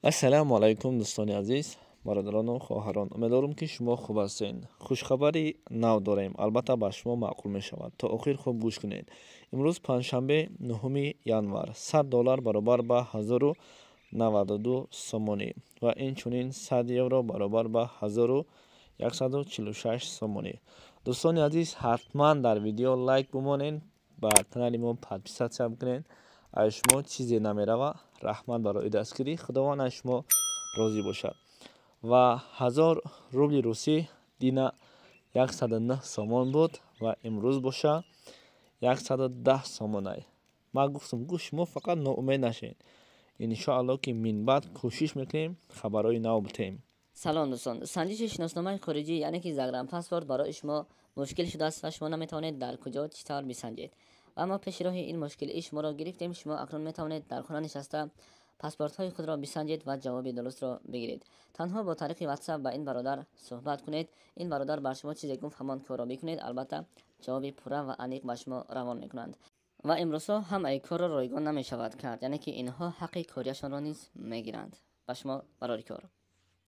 Ассалому алайкум, дӯстони азиз, бародарону хоҳарон. Умедворам, ки шумо хуб ҳастед. Хушхабари нав дорем, албатта ба шумо маъқул мешавад. То охир хуб гӯш кунед. Имрӯз панҷшанбе, 9 январ, 100 доллар баробар ба 1092 сомонӣ ва инчунин 100 евро баробар ба 1146 сомонӣ. Дӯстони азиз, ҳатман дар видео лайк бимонед, ба канали мо подписаться бикунед. Аз шумо чизе намерава. Раҳмат барои дастгирӣ, Худованд аз шумо розӣ бошад. Ва 1000 рубли русӣ дина 109 сомон буд ва имрӯз боша 110 сомонай. Ман гуфтам, гу шумо фақат ноумед нашед, иншоалло, ки минбаъд кӯшиш мекунем, хабарҳои нав битем. Салом, дӯстон. Санҷиши шиносномаи хориҷӣ, яъне ки загранпаспорт, барои шумо мушкил шудааст ва шумо наметавонед дар куҷо, чӣ тавр бисанҷед. Ва мо пеши роҳи ин мушкилии шуморо гирифтем. Шумо акнун метавонед дар хона нишаста паспортҳои худро бисанҷед ва ҷавоби дурустро бигиред. Танҳо бо тариқи WhatsApp ба ин бародар суҳбат кунед. Ин бародар бар шумо чизе гуфт, ҳамон корро бикунед. Албатта, ҷавоби пурра ва аниқ ба шумо равон мекунанд. Ва имрӯзҳо ҳамаи корро ройгон намешавад кард, яъне ки инҳо ҳаққи кориашонро низ мегиранд. Ба шумо барори кор.